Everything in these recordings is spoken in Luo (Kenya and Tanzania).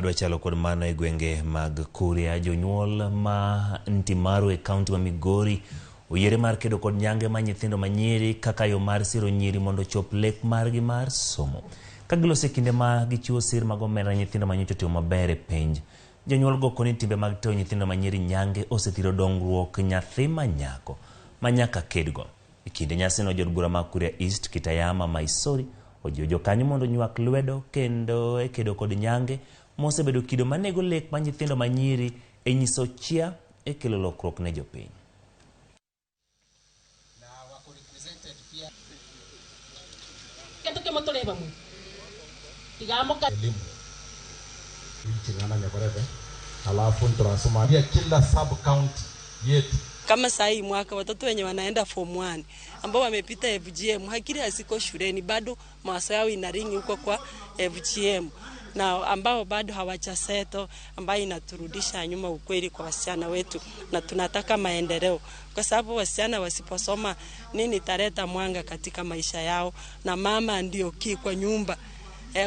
Dwa chalo kod mano e gwenge mag Kuria. Jonyuol ma Ntimaru e kaunti ma Migori oyiere mar kedo kod nyange ma nyithindo manyiri kaka yo mar siro nyiri mondo ochop lek margi mar somo. Ka giloso e kinde ma gichiwo sir mag omenda ne nyithindo ma nyocha otimo maber e penj. Jonyuol go koni timbe mag tero nyithindo manyiri nyange osethiro dongruok nyathi ma nyako ma nyaka kedgo. E kinde nyasino jood bura ma Kuria East Kitayama Maisori ojiwo jokanyo mondo onywak lwedo kendo e kedo kod nyange mosebedo kido manego lek ma nyithindo manyiri e nyiso chia e kelo lokruok ne jopiny. Na wako represented pia. Kento kemo tore bamwe tigamoka. Elimu chingana nyakoreve alafu tunasoma pia kila sub county yetu. Kama saa hii mwaka watoto wenye wanaenda form 1 ambao wamepita FGM, hakiri haziko shuleni bado, mawazo yao inaringi huko kwa FGM, na ambao bado hawajaseto, ambayo inaturudisha nyuma ukweli kwa wasichana wetu, na tunataka maendeleo, kwa sababu wasichana wasiposoma nini italeta mwanga katika maisha yao? Na mama ndio kii kwa nyumba.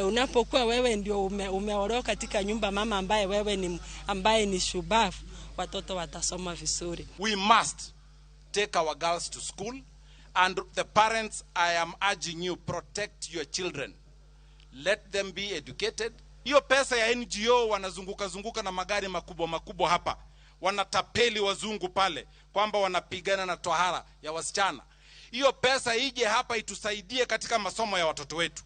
Unapokuwa wewe ndio umeolewa katika nyumba, mama ambaye wewe ni ambaye ni shubafu, watoto watasoma vizuri. We must take our girls to school, and the parents, I am urging you, protect your children. Let them be educated. Hiyo pesa ya NGO wanazunguka zunguka na magari makubwa makubwa hapa, wanatapeli wazungu pale kwamba wanapigana na tohara ya wasichana. Hiyo pesa ije hapa itusaidie katika masomo ya watoto wetu.